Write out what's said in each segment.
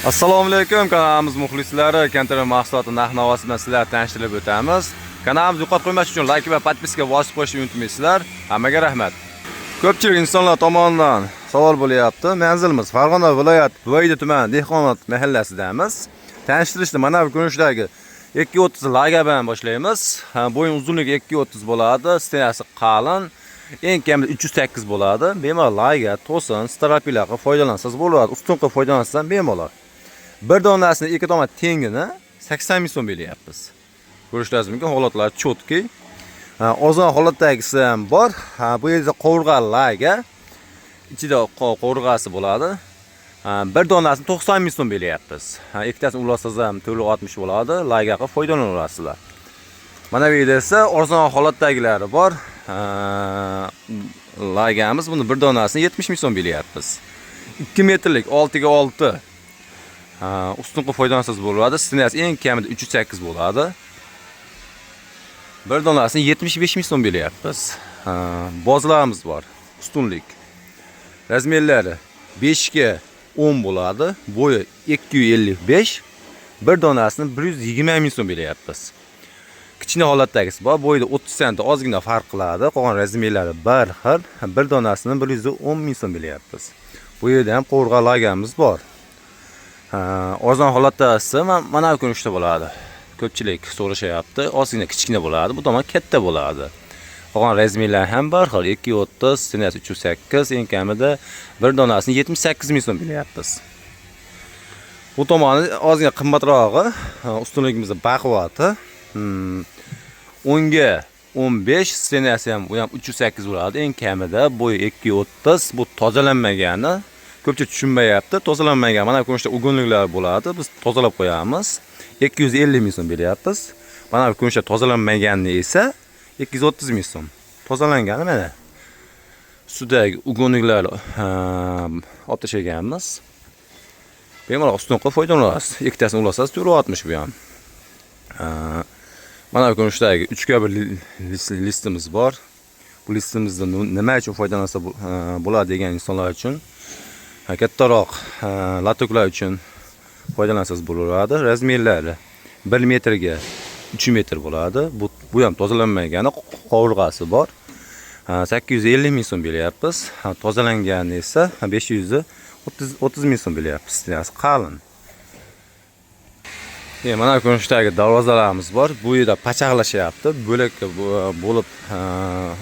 Assalomu alaykum kanalimiz muxlislari, konteyner mahsuloti narx-navosi bilan sizlarni tanishtirib o'tamiz. Kanalimizni yo'qotib qo'ymas uchun like va подписка bosib qo'yishni unutmaysizlar. Hammaga rahmat. Ko'pchilik insonlar tomonidan savol bo'lyapti. Manzilimiz Farg'ona viloyat Buvayda tumani Dehqonobod mahallasidamiz. Tanishtirishni mana bu ko'rinishdagi 2.30 laga bilan boshlaymiz. Bo'yin uzunligi 2.30 bo'ladi, стена si qalin. Eng kamida 308 bo'ladi. Bemalol laga, to'sin, стропила qilib foydalansangiz bo'ladi. Ustun qilib foydalansangiz ham bemalol. Bir donasini ikki tomon tengini 80 ming so'm beryapmiz. Ko'rishlaringiz mumkin, holatlar чёткий. Ozon holatdagisi ham bor. Bu yerda qovurg'a laga ichida qovurg'asi bo'ladi. Bir donasini 90 ming so'm beryapmiz. Ikkitasini ulasangiz ham 460 bo'ladi. Laga qilib foydalanaverasizlar. Mana bu yerda esa arzon holatdagilari bor. Lagamiz buni bir donasini 70 ming so'm beryapmiz. 2 metrlik 6 ga 6 ustun qilib foydalansangiz bo'ladi. Стена si eng kamida 308 bo'ladi. Bir donasini 75 ming so'm beryapmiz. Bozlarimiz bor. Ustunlik. Размер lari 5 ga 10 bo'ladi. Bo'yi 255. Bir donasini 120 ming so'm beryapmiz. Kichkina holatdagisi bor. Bo'yida 30 sent ozgina farq qiladi. Qolgan размер lari bir xil. Bir donasini 110 ming so'm beryapmiz. Bu yerda ham qovurg'a lagamiz bor. Arzon holatdasi mana bu ko'rinishda bo'ladi. Ko'pchilik so'rashyapti. Ozgina kichkina bo'ladi, bu tomon katta bo'ladi. Qolgan размер lar ham bir xil 2.30, стена si 308, eng kamida bir donasini 78 ming so'm beryapmiz. Bu tomoni ozgina qimmatrog'i, ustunligimizni baquvvati. 10 ga 15, стена si ham bu ham 308 bo'ladi. Eng kamida bo'yi 2.30, bu tozalanmagani. Ko'pchilik tushunmayapti. Tozalanmagan mana ko'rinishda угольник lar bo'ladi. Biz tozalab qo'yamiz. 250 ming so'm beryapmiz. Mana bu ko'rinishda tozalanmaganini esa 230 ming so'm. Tozalangani mana. Ustidagi угольник lar olib tashlaganmiz. Bemalol ustun qilib foydalanasiz. Ikkitasini ulasangiz 460 bu ham. Mana bu ko'rinishdagi 3 ga 1 listimiz bor. Bu listimizda nima uchun foydalansa bo'ladi degan insonlar uchun, kattaroq лоток lar uchun foydalansangiz bo'laveradi. Размер lari 1 metrga 3 metr bo'ladi. Bu ham tozalanmagani, qovurg'asi bor. 850 ming so'm beryapmiz. Tozalangani esa 530 ming so'm beryapmiz. Стена si qalin. Mana ko'rinishdagi darvozalarimiz bor. Bu yerda pachaqlashyapti. Bo'lak bo'lib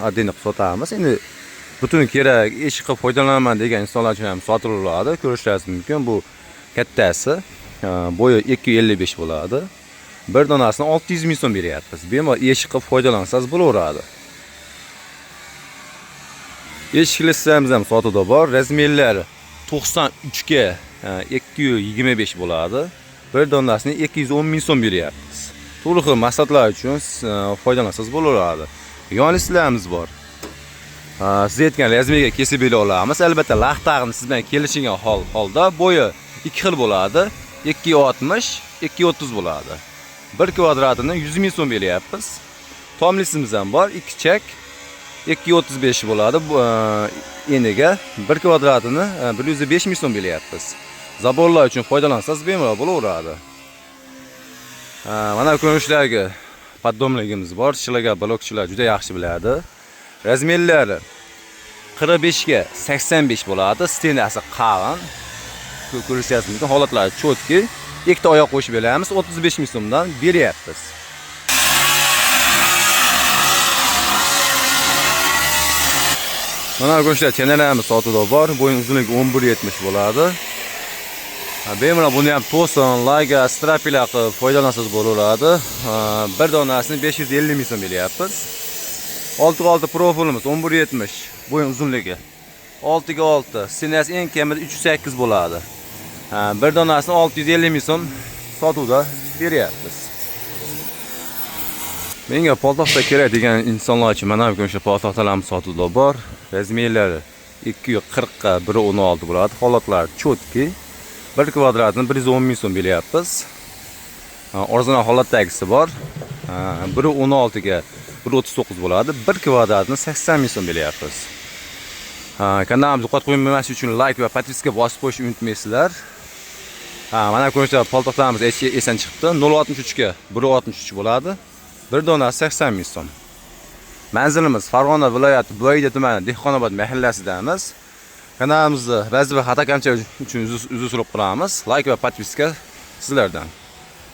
отдельно qilib sotamiz. Endi butun kerak eshik qilib foydalanaman degan insonlar uchun ham sotilaveradi. Ko'rishlaringiz mumkin. Bu kattasi, bo'yi 255 bo'ladi. Bir donasini 600 ming so'm beryapmiz. Bemalol eshik qilib foydalansangiz bo'laveradi. Eshik listamiz ham sotuvda bor. Размер lari 93 ga 225 bo'ladi. Bir donasini 210 ming so'm beryapmiz. Turli xil maqsadlar uchun foydalansangiz bo'laveradi. Yon listlarimiz bor. Siz aytgan размер ga kesib bera olamiz. Albatta, laxtag'ini siz bilan kelishgan holda bo'yi ikki xil bo'ladi. 260, 230 bo'ladi. Bir kvadratini 100 ming so'm beryapmiz. Tom listimiz ham bor. 2 chak 235 bo'ladi. Bu eniga bir kvadratini 105 ming so'm beryapmiz. Забор lar uchun foydalansangiz bemalol bo'laveradi. Mana ko'rinishdagi поддомлигimiz bor. Shilaga blokchilar juda yaxshi biladi. Размер lari 45 ga 85 bo'ladi. Стена si qalin. Ko'rishingiz mumkin. Holatlari чёткий. Ikkita oyoq qo'shib beramiz. 35 ming so'mdan beryapmiz. Mana ko'rishlar chanalarimiz sotuvda bor. Bo'yin uzunligi 11.70 bo'ladi. Bemalol buni ham to'sin, laga, стропила qilib foydalansangiz bo'laveradi. Bir donasini 550 ming so'm beryapmiz. 6 ga 6 profilimiz 11.70 bo'yin uzunligi. 6 ga 6, стена si eng kamida 308 bo'ladi. Bir donasini 650 ming so'm sotuvda beryapmiz. Menga poltoxta kerak degan insonlar uchun mana bu o'sha poltoxtalarimiz sotuvda bor. Размер lari 240 ga 1.16 bo'ladi. Holatlari чёткий. Bir kvadratini 110 ming so'm beryapmiz. Arzon holatdagisi bor. 1.16 ga 1.39 bo'ladi. Bir kvadratini 80 ming so'm beryapmiz. Kanalimizni yo'qotib qo'ymaslik uchun like va подписка bosib qo'yishni unutmaysizlar. Ha, mana ko'rinishda paltoqlarimiz eson chiqibdi. 0.63 ga 1.63 bo'ladi. Bir donasi 80 ming so'm. Manzilimiz Farg'ona viloyati Buvayda tumani Dehqonobod mahallasidamiz. Kanalimizni ba'zi bir xato kamchilik uchun uzr so'rab qolamiz. Like va подписка sizlardan.